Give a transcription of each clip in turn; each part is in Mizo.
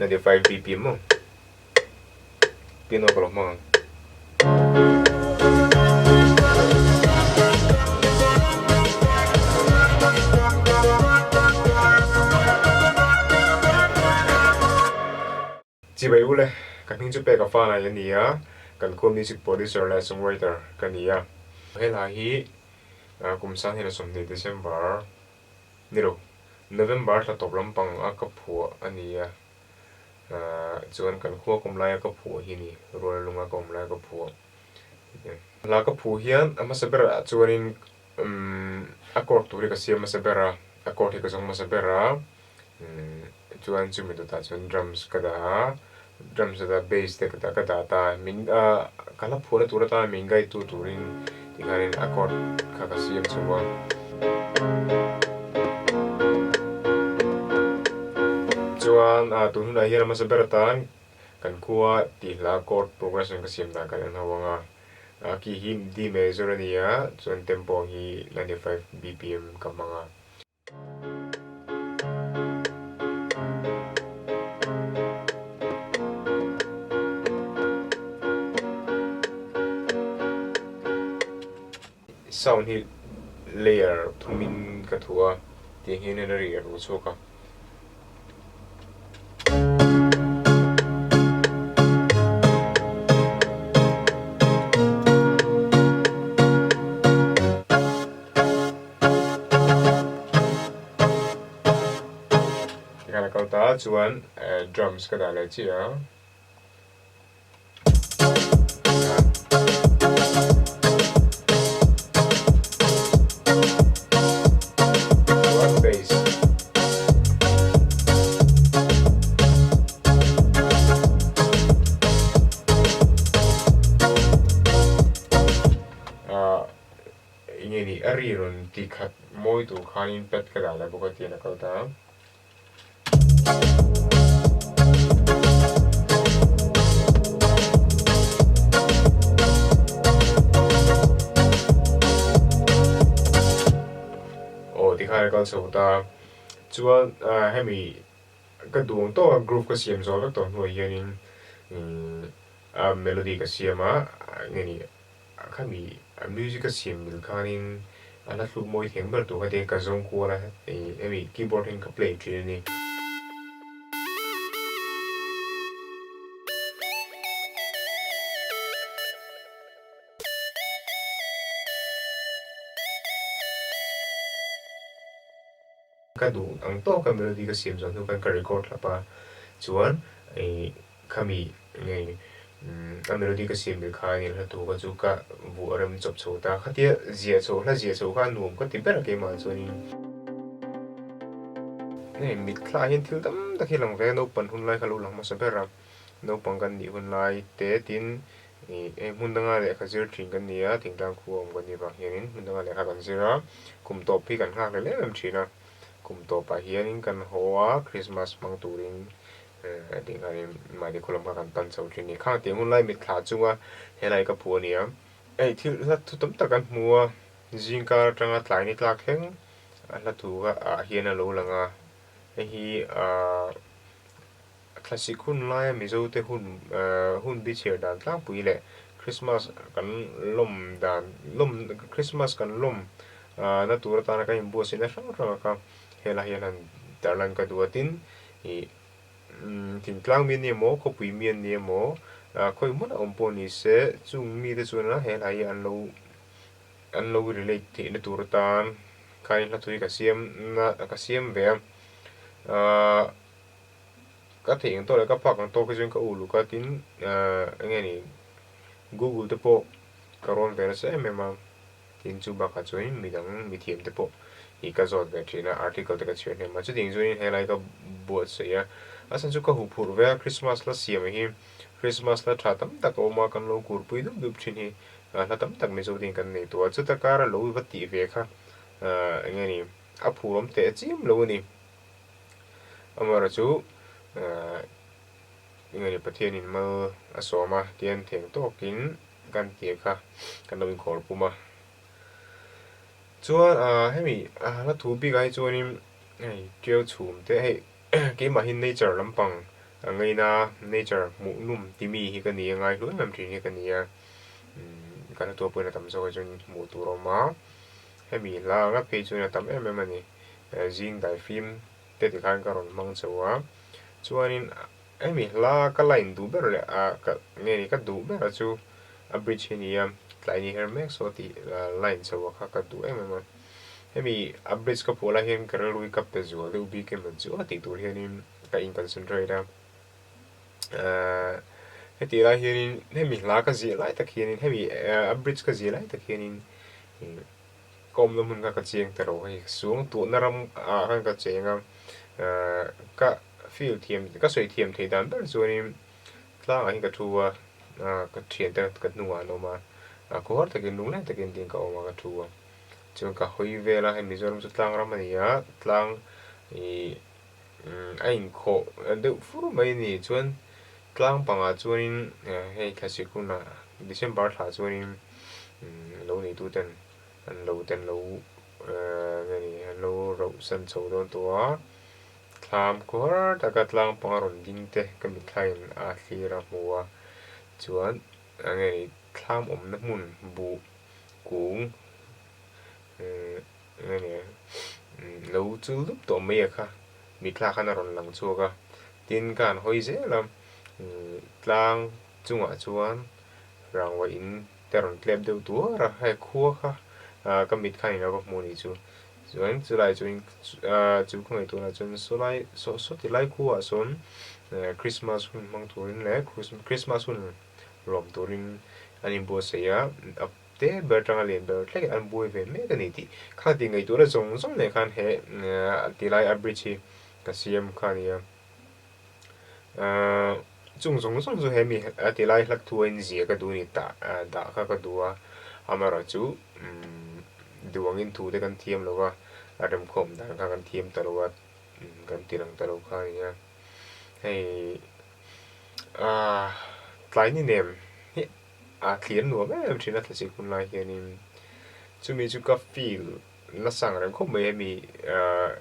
95 BPM maw piano ka lo hmang ang. Chibai u le, ka hming chu pek a fa nai a ni a, kan khua music producer leh songwriter ka ni a. He hla hi kum sang hian a 20 December ni lo, November thla tawp lampang a ka phuah a ni a, chuan kan khua ka awm laia ka phuah hi a ni, rual lunga ka awm laia ka phuah. Hla ka phuh hian a hmasa berah chuanin a chord tur hi ka siam hmasa ber a, a chord hi ka zawng hmasa ber a. Chuan chumi dawtah chuan drums ka dah a, drums a dah bass te ka dah ka dah ta a, min ah ka hla phuahna tur atana min guide tu turin tikhanin a chord kha ka siam chho a. Chuan ah tun hunah hian a hmasa ber atan kan khua tih hla chord progression ka siam dan kan en ho ang a, a key hi D major a ni a, chuan tempo hi 95 bpm ka hmang a. Sound hi layer thumin ka thu a, tiang hian a ri a ru chhuak a. Tikhan a kal ta chuan drums ka dah leh chiah a. Chuan bass. Enge ni a ri rawn ti khat mawi tur khanin pet ka dah leh bawk a tian a kal ta a. Aw tikhan a kal chho ta a, chuan hemi ka duh ang tawk a groove ka siam zawh vek tawh hnuah hianin a melody ka siam a, enge ni Khami music a siam mil khanin a hla thluk mawi theng ber tur kha te ka zawng kual a, hemi keyboard hian ka play thin a ni. Ka duh ang tawka melody ka siam zawh hnu khan ka record hlap a, chuan khami nge a melody ka siam leh khan hla thu kha chu ka vuah rem chawp chho ta, khatia ziah chho hla ziah chho kha a nuam ka ti ber a keimah chuanin. Hei mitthla ah hian thil tam tak hi a lang ve a, naupang hun lai kha a lo lang hmasa ber a, naupang kan nih hun lai te tin Ih hei hmun danga lehkha zir thin kan ni a, thingtlang khua awm kan nih vang hianin hmun danga lehkha kan zir a, kum tawp hi kan nghak leh em em thin a, kum tawpah hianin kan haw a, Christmas hmang turin eh tih khanin mahni khaw lam kha kan pan chho thin a ni. Khang tiang hun lai mitthla chunga helai ka phu a ni a, hei thil hla thu tam tak kan hmu a, zingkar atanga tlai ni tlak thleng a hla thu kha ah hian a lo lang a, hei hi ah. Thlasik hun laia Mizote hun hun bi chhiar dan tlangpui leh Krismas kan lawm dan lawm Krismas kan lawm na tur atana kan inbuatsaihna hrang hrang a kha helai hian han tarlan ka duh a tin ih thingtlang mi an ni emaw khawpui mi an ni emaw khawi hmun a awm pawh ni se chung mite chuan helai hi an lo an lo relate theihna tur atan khain hla thui ka siam na ka siam ve a ahh. Ka theih ang tawk leh ka phak ang tawk hi chuan ka uluk a tin eng nge ni Google te pawh ka rawn ve nasa em em a tin chu bakah chuanin midang mithiam te pawh hi ka zawt ve thin a article te ka chhiar hnem a chutiang chuanin helai ka buatsaih a a chhan chu ka huphurh ve a Christmas hla siam hi Christmas hla tha tam tak a awm a kan lo kurpui dup dup thin hi hla tam tak Mizo te in kan nei tawh a chuta kara lo va tih ve kha eng nge ni a phurawm teh chiam lo a ni. Amaherawh chu engemaw Pathianin mal a sawm a tian theng tawkin kan tir kha kan lo inkhawr pum a. Chuan hemi hla thu bikah hi chuanin hei tiau chhum te hei keimah hi nature lampang Ngaina nature hmuh nawm ti mi hi ka ni a, ngai hlu em em thin hi ka ni a. Ka hla pawhin a tam zawk ah chuan hmuh tur a awm a, hemi hla anga phei chuan a tam em em a ni. Zing daifim te tikhan ka rawn hmang chho a, chuanin hemi hla ka line duh ber leh ah ka nge ni ka duh ber a chu a bridge hi a ni a, tlai ni her mek saw tih line chho a kha ka duh em em a. Hemi a bridge ka phuah lai hian ka rilru hi ka pe zual deuh bik em chu a tih tur hianin ka in concentrate a. Ahh heti lai hianin hemi hla ka ziah lai tak hianin hemi a bridge ka ziah lai tak hianin ih ka awmna hmun kha ka chiang ta lo hei suang tuhna ram ah khan ka cheng a ahh ka feel thiam ka sawi thiam theih dan ber chuanin tlangah hian ka thu a ah ka thiante ka hnungah an awm a ah khawhar takin lungleng takin tiin ka awm a ka thu a chuan ka hawi vel a hei Mizoram chu tlang ram a ni a tlang ih A inkhawh deuh fur mai a ni. Chuan tlang pangah chuanin hei thlasik hunah December thlah chuanin lo neituten an lo ten lo nge ni an lo rauh san chho dawn tawh a. Thlam khuar taka tlang panga rawn ding te ka mitthlain a thlir a hmu a. Chuan nge ni thlam awmna hmun buh kung Enge ni lo chul dup tawh mai a kha mitthla khan a rawn lang chhuak a, tin ka han hawi zel a, tlang chungah chuan rangva in te rawn tlep deuh tuar a, hei khua kha ka mit khan ilo ka hmu a nih chu, chuan chulai chuan chu ka ngaihtuahna chuan sawlai saw sawti lai khuaah sawn Christmas hun hmang turin leh Christmas hun lawm turin an inbuatsaih a. Te ber atanga lian ber thlengin an buai ve mek a ni tih kha tih ngaihtuahna zawng zawng nen khan he tilai a bridge hi ka siam kha a ni a. Chung zawng zawng chu he mi a tilai hlat thu a inzia ka duh a ni tah dah kha ka duh a, amaherawhchu duh angin thu te kan thiam lo va, a remkhawm dan kha kan thiam ta lo a, kan ti lang ta lo kha a ni a. Hei tlai ni nem hi A thlir nuam em em thin a thlasik hun lai hianin chumi chu ka feel nasa ang reng khawp mai hemi ahh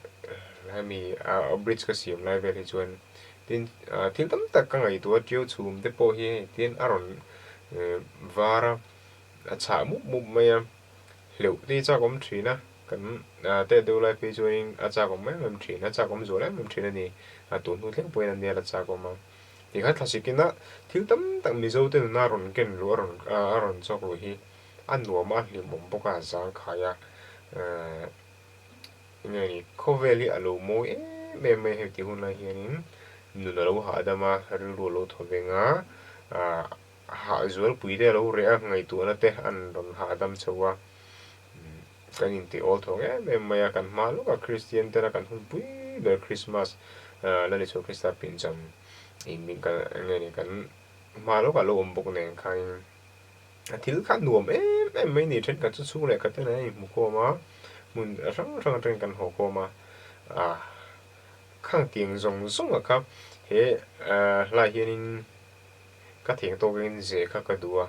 hemi a bridge ka siam lai vel hi chuan tin thil tam tak ka ngaihtuah a tiau chhum te pawh hi hei tin a rawn var a a chhah mup mup mai a hleuh te hi chak awm thin a kan tet deuh lai phei chuanin a chak awm em em thin a chak awm zual em em thin a ni a tun hnu thleng pawhin a nia la chak awm a. Tikhan thlasik ina thil tam tak Mizo te nuna rawn ken luh a rawn a rawn chawk luh hi a nuam a hlimawm bawk a zangkhai a enge ni khawvel hi a lo mawi em em mai a hei tih hun lai hianin nun a lo hahdam a rilru a lo thaw veng a hahzualpui te a lo reh a ngaihtuahna te an rawn hahdam chho a kan intih awl thawng em em mai a kan hma lawkah Kristian tena kan hunpui ber Krismas Lalisua Krista pincham ih min kan eng nge ni kan hma lawkah lo awm bawk nen khanin a thil kha nuam em em mai ni thenkhat chu chhung leh khat te nen a inhmu khawm a hmun hrang hrang atangin kan haw khawm a ah khang tiang zawng zawng ah kha he hlai hianin ka theng tawkin ze kha ka duh a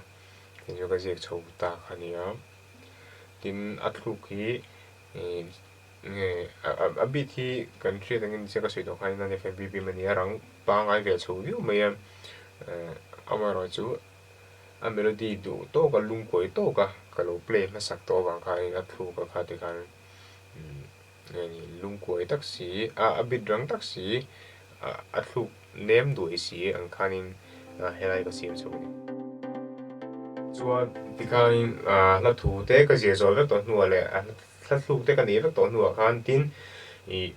tin chu ka ziak chho ta kha a ni a. Tin, a thluk hi nge a beat hi kan hriat angin chiah ka sawi tawh khan a FMB bim a ni a, rang pangngai ve chho viau mai a, amaherawhchu a melody duh tawk a lungkuai tawk a ka lo play hmasak tawh avang khanin a thluk a kha tikhan nge ni lungkuai tak si a beat rang tak si a thluk nem duai si ang khanin helai ka siam chho a ni. Chuan tikhanin hla thu te ka zir zawh vek tawh hnuah leh a hla thluk te ka neih vek tawh hnuah khan tin ih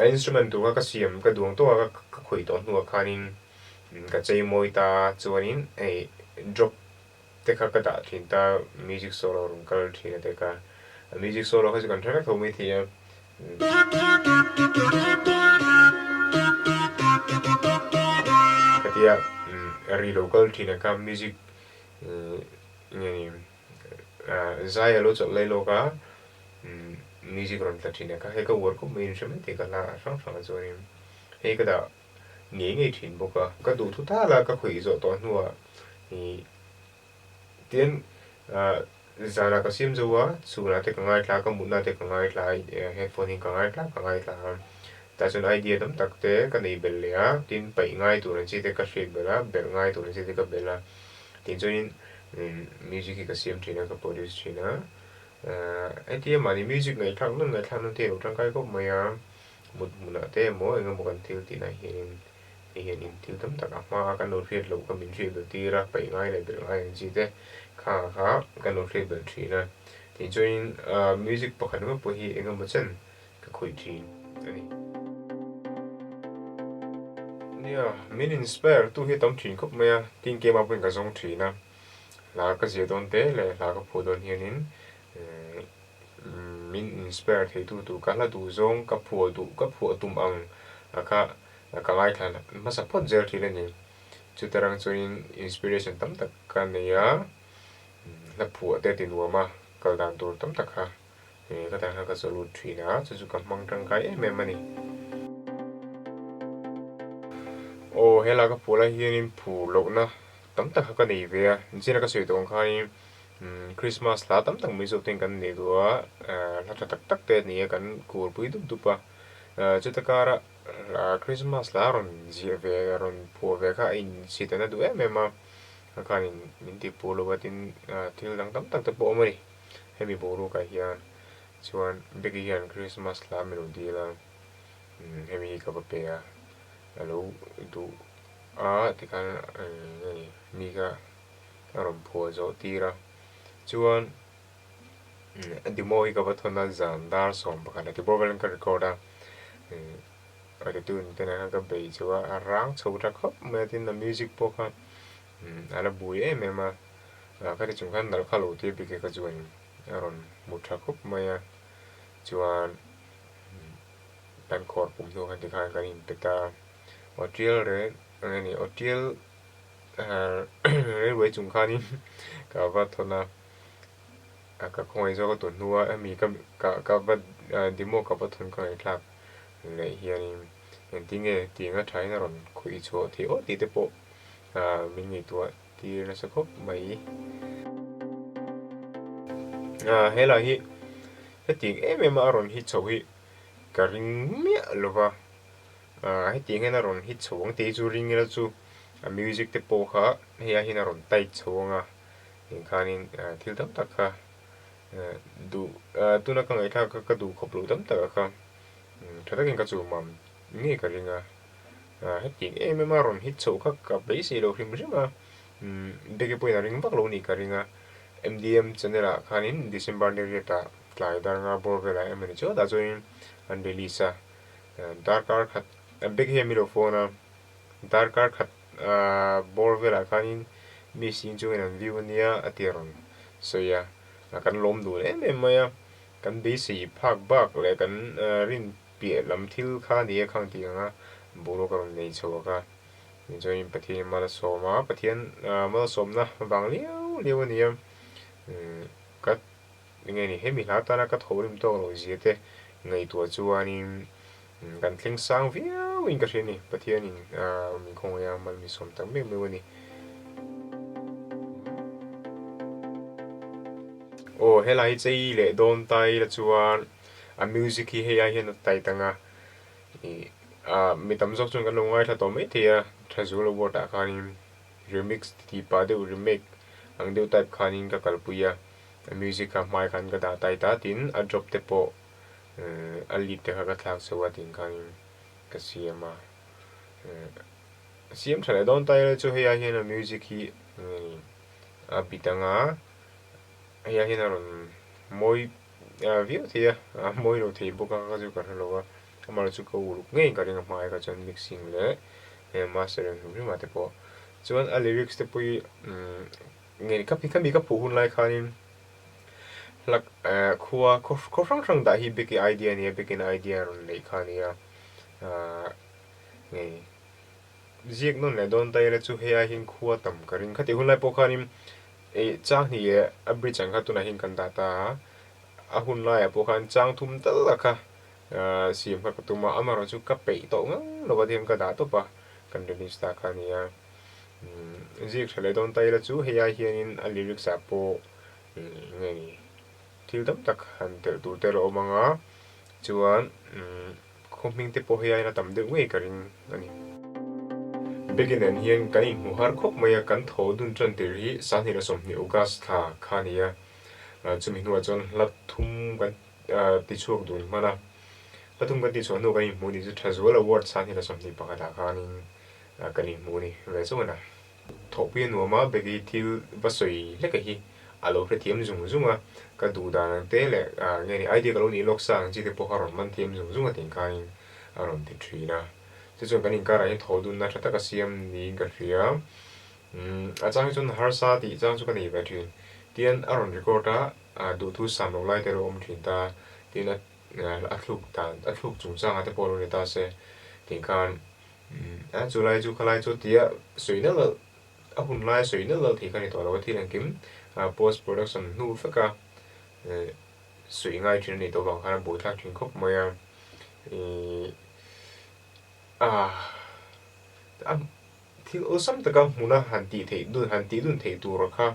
a instrument tur kha ka siam ka duang tawk a ka khawih tawh hnuah khanin ka chei mawi ta chuanin hei drop te kha ka dah thin ta music solo rawn kal thin a te kha music solo kha chu kan hre vek tho mai thei a. Khatia ri lo kal thin a kha music nge ni zai a lo chawlh lai lawk a music rawn tla thin a kha hei ka uar khawp mai in hre mai thei ka hla hrang hrang ah chuanin hei ka dah ngei ngei thin bawk a. Ka duh thu tal a ka khawih zawh tawh hnuah ih Tin, zanah ka siam zo a, chhunah te ka ngaithla a, ka mutna te ka ngaithla a, headphone in ka ngaithla ka ngaithla a. Tah chuan idea tam tak te ka nei belh leh a, tin paih ngai tur ang chi te ka hriat belh a, belh ngai tur ang chi te ka belh a. Tin chuanin music hi ka siam thin a, ka produce thin a. Hetia mahni music ngaihthlak nawn ngaihthlak nawn te hi a lo tangkai khawp mai a, mut hmunah te emaw eng emaw kan thil tihna hianin hei hian in thil tam tak a hma a kan lo hriat loh kha min hriat belh tir a, paih ngai leh belh ngai ang chi te kha kha kan lo hriat belh thin a. Tin chuanin music pakhat ringawt pawh hi eng emaw chen ka khawih thin a ni. Nia, min inspire tu hi a tam thin khawp mai a, tin keimah pawhin ka zawng thin a, hla ka ziah dawn te leh hla ka phuah dawn hianin min inspire thei tu tur ka hla duh zawng ka phuah duh ka phuah tum ang a kha ka ngaithla hmasa phawt zel thin a ni. Chuta rang chuanin inspiration tam tak ka nei a, hla phuah te ti nuam a, kal dan tur tam tak kha ka tan khan ka chaw lut thin a, chu chu ka hmang tangkai em em a ni. Aw helai ka phuah lai hianin phur lohna tam tak kha ka nei ve a, nichina ka sawi tawh ang khanin Christmas hla tam tak Mizo ten kan nei duh a, hla tha tak tak te a ni a, kan kurpui dup dup a, chuta kara Christmas hla rawn ziah ve rawn phuah ve kha a insit a na duh em em a, a khanin min tih pur lo a tin thil dang tam tak te pawh a awm a ni hemi boruakah hian chuan Becky hian Christmas hla min lo dil a, hemi hi ka va pe a, a lo duh a tikhan mi kha a rawn phuah zawh tir a chuan a demo hi ka va thawn a zan dar 11 a ti bawk velin ka record a a titun te nen khan ka bei chu a a rang chho ta khawp mai a tin a music pawh kha a la bui em em a khati chung khan nalh kha lo tir bik e kha chuan a rawn hmu tha khawp mai a chuan kan khawr pum hnu khan tikhan kan inpe ta aw tial reng eng nge ni aw tial Railway chung khanin ka va thawn a, ka khawngaih zawk a tun hnua hemi ka ka va demo ka va thawn ka ngaihthlak leh hianin engtinge tiang a thain a rawn khawih chhuah theih aw tih te pawh min ngaihtuah tir nasa khawp mai. Helai hi hetiang em em a a rawn hit chho hi ka ring miah lova. Hetiang hian a rawn hit chho ang tih hi chu ring ila chu a music te pawh kha hei ai hian a rawn tight chho ang a eng khanin thil tam tak kha duh tuna ka ngaihthlak kha ka duh khawp loh tam tak a kha tha takin ka chumam ngei ka ring a hetiang em em a rawn hit chho kha ka beisei lo hrim hrim a Beki pawhin a ring vak lo nih ka ring a M_D_M channel ah khanin December ni riat ah tlai dar nga bawr velah emaw ni chu tah chuanin an release a. Darkar khat bag hian min lo phone a, darkar khat bawr velah khanin mi sing chungin an view ania a ti a rawn sawi a, kan lawm dun em em mai a, kan beisei phak bak leh kan rin piah lam thil kha a ni a khang tih ang a boruak a rawn nei chho a kha tichuanin Pathianin mal a sawm a, Pathian malsawmna vang liau liau a ni a, ka Enge ni, hemi hla tana ka tho rim tawk loh zia te ngaihtuah chuanin kan thleng sang viauin ka hria a ni. Pathianin min khawngaih a, mal min sawm tak mek meuh a ni. Aw, helai hi chei leh dawn ta ila chuan a music hi hei ai hian a tight ang a, mi tam zawk chuan kan lo ngaithla tawh maithei a, Thazual Award ah khanin remix tih pah deuh remake ang deuh type khanin ka kalpui a. A music kha hmai khan ka dah tai ta tin a drop te pawh a lead te kha ka thlak chho a tin khanin ka siam a siam tha leh dawn ta ila chu hei ah hian a music hi a bit anga hei ah hian a rawn mawi viau thei a a mawi lo thei bawk a ka chu ka hre lo a amaherawhchu chu ka uluk ngei ka ring a hmai kha chuan mixing leh mastering hrim hrim ah te pawh chuan a lyrics te pawh hi Nge ka khami ka phuh hun lai khanin hla khua khaw hrang hrang dah hi Becky idea a nia Becky in idea a rawn neih kha a nia nge ziak nawn leh dawn ta ila chu hei ai hian khua tam ka ring khatih hun lai pawh khanin ih chang hnih leh a bridge ang kha tunah hian kan dah ta a a hun laiah pawh khan chang thum tal a kha siam kha ka tum a amaherawhchu ka peih tawh ngang lo a tihian ka dah tawp a kan release ta kha a nia. Ziak tha leh dawn ta ila chu hei ai hianin a lyrics ah pawh nge ni thil tam tak han telh tur te a lo awm ang a chuan Khaw hming te pawh hei aiin a tam deuh ngei ka ring a ni. Beggy nen hian kan inhmu har khawp mai a, kan thaw dun tan tir hi Sanghnih leh 20 August thla kha a ni a. Chumi hnuah chuan hla thum kan tichhuak dun hman a. Hla thum kan tihchhuah hnu kan inhmu ni chu Thazual Award Sanghnih leh 21 ah khanin kan inhmu a ni ve chuan a. Thawhpui a nuam a, Becky thil va sawi hlek a hi a lo hrethiam zung zung a, ka duh dan ang te leh nge ni idea ka lo nih lawk sa ang chi te pawh kha rawn man thiam zung zung a tih khanin a rawn ti thin a. Chu chuan kan inkarah hian thaw dunna tha taka siam niin ka hria. A chang hi chuan harsa tih chang chu ka nei ve thin. Tian a rawn record a, duhthu sam loh lai te lo awm thin ta, tin a thluk dan a thluk chungchangah te pawh lo ni ta se tih khan A chu lai chu khalai chu tia sawi nalh nalh a hun laia sawi nalh nalh thei kha a ni tawh lo a, thil engkim post production hnu veka sawi ngai thin a nih tawh vang khan a buaithlak thin khawp mai a, ih a thil awlsam taka hmuna han tih theih dun han tih dun theih tur kha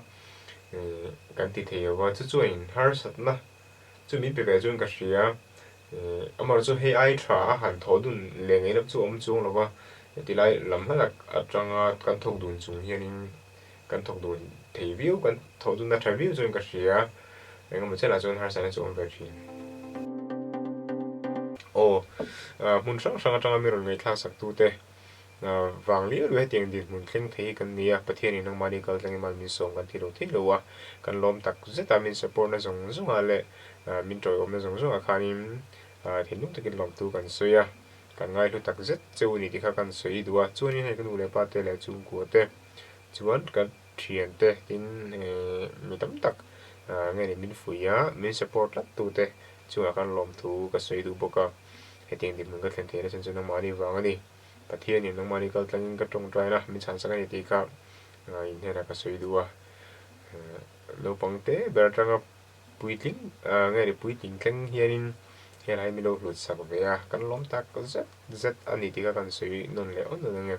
kan ti thei lo va, chu chuan harsatna chu min pe ve chuan ka hria. Amaherawhchu chu hei ai tha a han thawh dun leh ngei lam chu a awm chuang lo va, tilai lam hla tak atanga kan thawk dun chung hianin kan thawk dun thei viau, kan thawh dunna tha viau chuan ka hria, engemaw chenah chuan harsatna chu a awm ve thin. Aw, hmun hrang hrang atanga mi rawn ngaihthlak sak tute vang liau liau hetiang dinhmun thleng thei hi kan ni a, Pathianin nangmahni kal tlangin mal min sawm kan ti lo thei lo a, kan lawm tak zet a, min support na zawng zawng ah leh min tawiawmna zawng zawng ah khanin thinlung takin lawmtu kan sawi a, kan ngaihlu tak zet cheu a ni tih kha kan sawi duh a, chuanin hei ka nu leh pa te leh chhungkua te chuan kan thian te tin mi tam tak nge ni min fuih a, min support tlat tu te chungah khan lawmthu ka sawi duh bawk a, hetiang dinhmun ka thlen theihna chan chu nangmahni vang a ni. Pathianin nangmahni kal tlangin ka tawngtaina min chhansak a ni tih kha in hnenah ka sawi duh a. Naupang te ber atanga puitling nge ni puitling thleng hianin helai min lo hlut sak ve a, kan lawm tak zet zet a ni tih kha kan sawi nawn leh awn awn ang e.